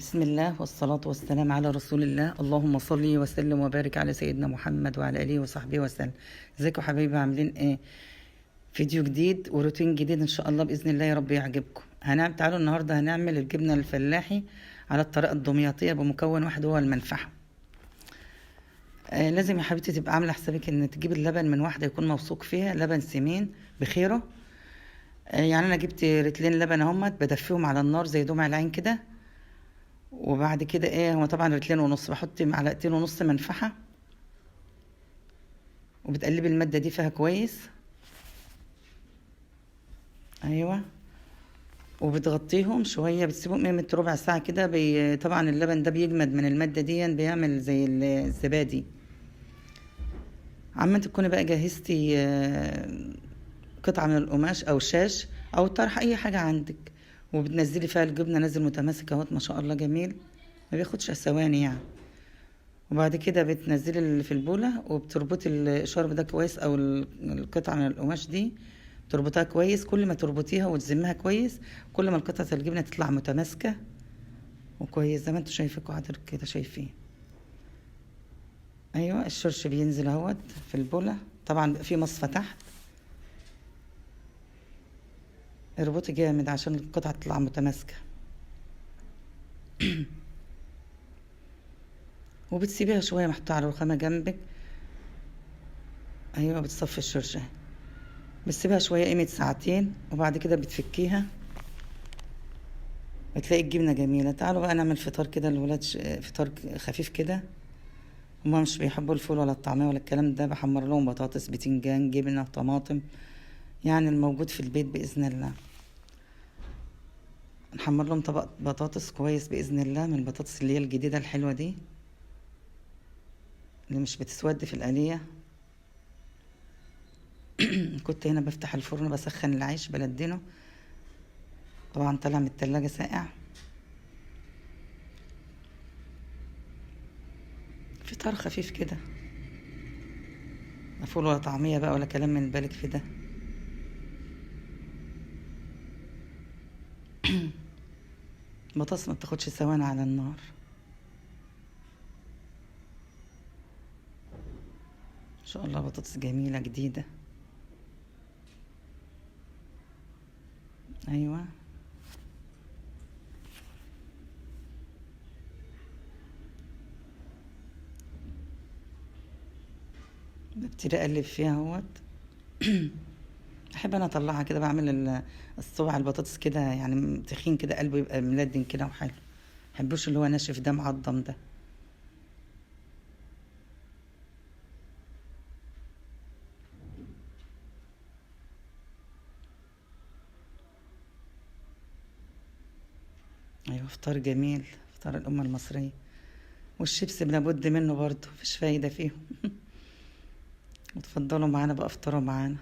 بسم الله والصلاة والسلام على رسول الله. اللهم صل وسلم وبارك على سيدنا محمد وعلى آله وصحبه وسلم. ازيكم حبايبي، عاملين ايه؟ فيديو جديد وروتين جديد ان شاء الله باذن الله يا رب يعجبكم. تعالوا النهارده هنعمل الجبنة الفلاحي على الطريقة الدمياطيه بمكون واحد هو المنفحه. لازم يا حبيبتي تبقى عامله حسابك ان تجيب اللبن من واحدة يكون موثوق فيها، لبن سمين بخيره. يعني انا جبت رتلين لبن اهمت، بدفيهم على النار زي دمع العين كده. وبعد كده ايه، هو طبعا رتلين ونص، بحط معلقتين ونص منفحه، وبتقلبي المادة دي فيها كويس. ايوه، وبتغطيهم شوية، بتسيبهم قيمة ربع ساعة كده. طبعا اللبن ده بيجمد من المادة دي، بيعمل زي الزبادي. عما تكوني بقى جهزتي قطعه من القماش او شاش او طرح، اي حاجة عندك، وبتنزلي فيها الجبنة نازل متماسك اهوت ما شاء الله جميل، ما بياخدش ثواني يعني. وبعد كده بتنزلي اللي في البوله، وبتربطي الشرب ده كويس او القطعة من القماش دي تربطها كويس. كل ما تربطيها وتزمها كويس كل ما القطعة الجبنة تطلع متماسكة وكويس زي ما انتوا شايفين كده، شايفين. ايوه، الشرش بينزل اهوت في البوله، طبعا في مصفى تحت. اربطي جامد عشان القطعة تطلع متماسكة. وبتسيبيها شوية محطوطة على الرخامه جنبك. ايوه، بتصفي الشرشه، بتسيبها شوية قيمة ساعتين، وبعد كده بتفكيها، بتلاقي الجبنة جميلة. تعالوا بقى نعمل فطار كده للولاد، فطار خفيف كده. هما مش بيحبوا الفول ولا الطعمية ولا الكلام ده، بحمر لهم بطاطس، بتنجان، جبنه، طماطم، يعني الموجود في البيت باذن الله. نحمر لهم طبق بطاطس كويس باذن الله، من البطاطس اللي هي الجديدة الحلوة دي اللي مش بتسود في القليه. كنت هنا بفتح الفرن بسخن العيش بلدنه، طبعا طلع من التلاجة ساقع. فطار خفيف كده، لا فول ولا طعميه بقى ولا كلام من بالك في ده. البطاطس ما بتاخدش ثواني على النار. ان شاء الله بطاطس جميلة جديدة. ايوه، ببتدي اقلب فيها اهوت. احب انا اطلعها كده، بعمل الصبع البطاطس كده يعني تخين كده، قلبه يبقى ملدن كده وحلو، محبوش اللي هو ناشف ده معضم ده. ايوه، فطار جميل، فطار الامة المصرية. والشيبس لابد منه برضه، مفيش فايده فيهم. وتفضلوا معانا بقى، افطروا معانا.